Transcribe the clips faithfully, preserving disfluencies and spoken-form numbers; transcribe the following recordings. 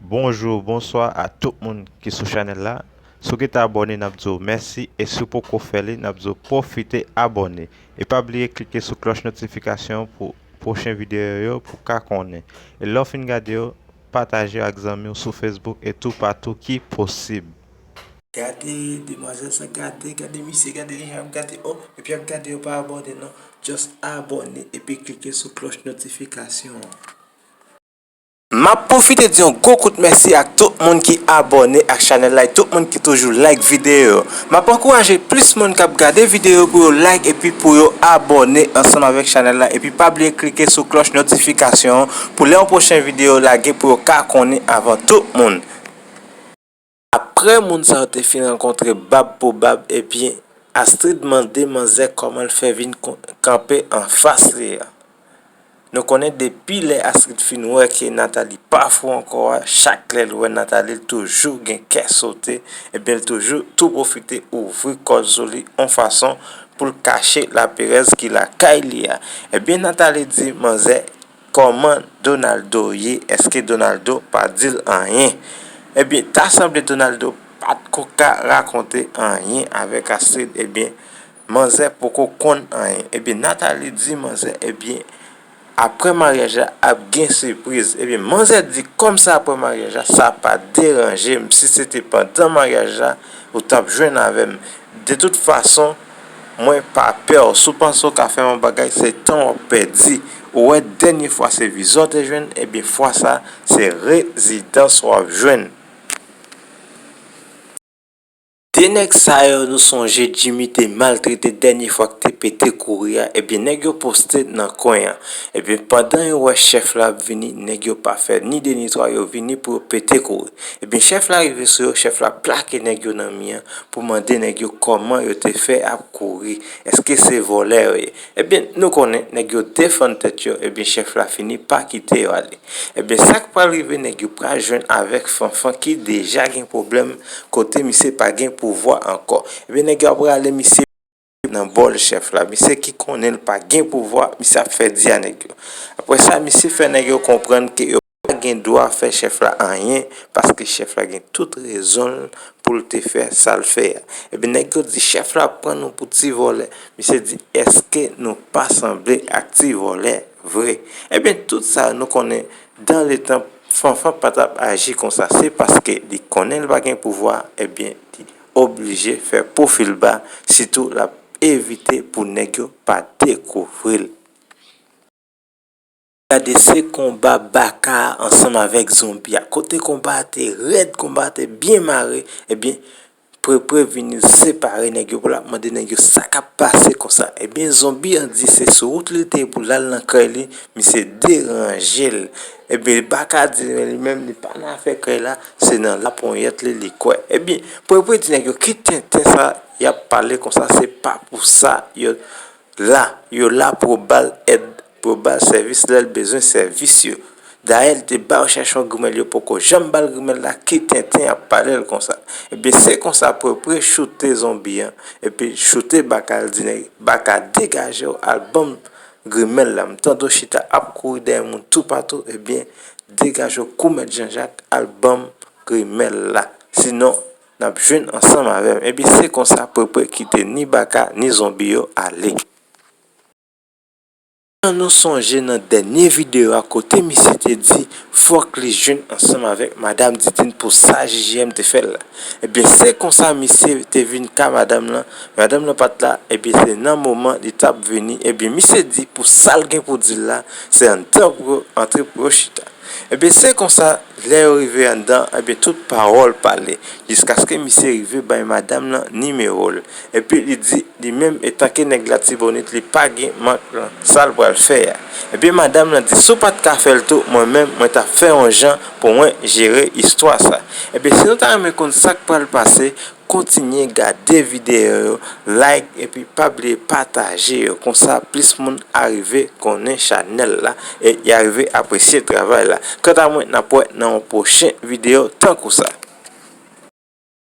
Bonjou, bonswa a tout moun ki sou chanèl la. Si w gentan abòne, n ap di w mèsi, e si w poko fè li, n ap di w pwofite abòne. E pa bliye klike sou klòch notifikasyon pou pwochen videyo yo pou w ka konnen. E lè w fin gade yo, pataje yo ak zanmi w sou Facebook e toupatou ki posib. Gade demwazèl sa, gade, gade misye, gade li jan ap gade, oh, epi ap gade yo pa abòne non. Just abòne epi klike sou klòch notifikasyon an. M ap pwofite di yon gwo kout mèsi ak tout moun ki abòne ak chanèl la e tout moun ki toujou like videyo yo. M ap ankouraje plis moun k ap gade videyo yo pou yo like epi pou yo abòne ansanm avèk chanèl la epi pa bliye klike sou klòch notifikasyon an pou lè yon pwochen videyo lage pou yo ka konnen avan tout moun. Apre moun sa yo te fin rankontre bab pou bab, ebyen, Astrid mande manzè kòman l fè vin kon- kanpe anfas li a. Nou konnen depi lè Astrid fin wè ke Nathalie pa fou ankò a, chak lè l wè Nathalie, l toujou gen kè sote, ebyen, l toujou tou pwofite ouvri kò l sou li yon fason pou l kache laperèz ki lakay li a. Ebyen, Nathalie di manzè, kòman Donaldo ye? Èske Donaldo pa di l anyen? Ebyen, ta sanble Donaldo pa t ko ka rakonte anyen avèk Astrid. Ebyen, manzè poko konn anyen. Ebyen, Nathalie di manzè, ebyen, apre maryaj la, ap gen sipriz. Ebyen, manzè di, kòm sa apre maryaj la, sa pa deranje m. Si se te pandan maryaj la, ou t ap jwenn avè m. De tout fason, mwen pa pè w. Si w panse w ka fè m yon bagay, se tan w ap pèdi. Ou wè, dènye fwa se vizyon w te jwenn, ebyen fwa sa, se rezidans w ap jwenn. De nèg sa yo nou sonje Jimmy te maltrete dènye fwa k te pete kouri a, ebyen nèg yo poste nan kwen an. Ebyen pandan yo wè chèf la ap vini, nèg yo pa fè ni de ni twa, yo vini pou yo pete kouri. Ebyen chèf la rive sou yo, chèf la plake nèg yo nan mi an pou mande nèg yo kòman yo te fè ap kouri, èske se vòlè yo ye? Ebyen, nou konnen nèg yo defann tèt yo, ebyen chèf la fini pa kite yo ale. Ebyen, sa k pral rive, nèg yo pral jwenn avèk Fanfan ki deja gen pwoblèm kote misye pa gen pouvwa ankò. Ebyen, nèg yo ap rale misye nan bòl chèf la. Misye ki konnen l pa gen pouvwa, misye ap fè di a nèg yo. Apre sa, misye fè nèg yo konprann ke yo pa gen dwa fè chèf la anyen, paske chèf la gen tout rezon l pou l te fè sa l fè a. Ebyen, nèg yo di chèf la pran nou pou ti vòlè. Misye di, èske nou pa sanble ak ti vòlè vre? Ebyen, tout sa nou konnen dan le tan Fanfan pa t ap aji konsa. Se paske li konnen l pa gen pouvwa, ebyen, li oblije fè pwofil ba, sitou l ap evite pou nèg yo pa dekouvri l. Gade se konba Baka ansanm avèk zonbi a. Kote konba a te rèd, konba a te byen mare, ebyen, Prepre vini separe nèg yo pou l ap mande nèg yo sa k ap pase konsa. Ebyen, zonbi an di se sou wout li te ye pou l al nan kay li, misye deranje l. Ebyen, Baka di li menm li pa nan afè kay la, se nan laponyèt li li kwè. Ebyen, Prepre di nèg yo ki tenten sa y ap pale konsa, se pa pou sa yo la, yo la pou yo ba l èd, pou yo ba l sèvis lè l bezwen sèvis yo. Dayè, li te ba yo chèche yon grimèl, yo poko janm ba l grimèl la, ki tenten ap pale l konsa. Ebyen, se konsa Prepre choute zonbi an, epi choute Baka, l di nèg, Baka, degaje w, al ban m grimèl la. M tande w chita ap kouri dèyè moun toupatou, ebyen, degaje w kou mèt Janjak, al ban m grimèl la. Sinon, n ap jwenn ansanm avè m. Ebyen, se konsa Prepre kite ni Baka, ni zonbi yo ale. An nou sonje nan dènye videyo a kote misye te di fòk li jwenn ansanm avèk madanm Didine pou sa J J M te fè l la. Ebyen, se konsa misye te vin ka madanm lan, madanm lan pa t la, ebyen, se nan moman li t ap vini, ebyen, misye di pou sa l gen pou di l la, se anndan pou yo antre pou yo chita. Ebyen, se konsa, lè yo rive anndan, ebyen, tout pawòl pale, jiskaske misye rive bay madanm lan nimewo l. Epi li di, li menm, etanke nèg Latibonit, li pa gen mank lan sa l pral fè a. Ebyen, madanm lan di, si w pa t ka fè l tou, mwen menm, mwen t ap fè yon jan pou mwen jere istwa sa. Ebyen, si nou ta renmen konn sa k pral pase, kontinye gade videyo yo, like, epi pa bliye pataje yo. Konsa, plis moun arive konnen chanèl la e y arive apresye travay la. Kanta mwen, n ap wè nan yon pwochen videyo tankou sa.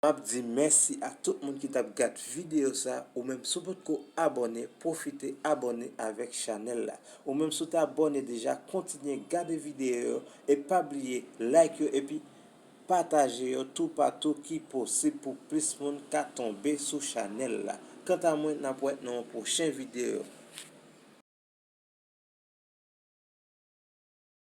M ap di mèsi a tout moun ki t ap gad videyo sa. Ou menm, si w potko abòne, pwofite abòne avèk chanèl la. Ou menm, si w te abòne deja, kontinye gade videyo yo e pa bliye like yo epi pataje yo toupatou ki posib pou plis moun ka tonbe sou chanèl la. Kanta mwen, n ap wè nan yon pwochen videyo.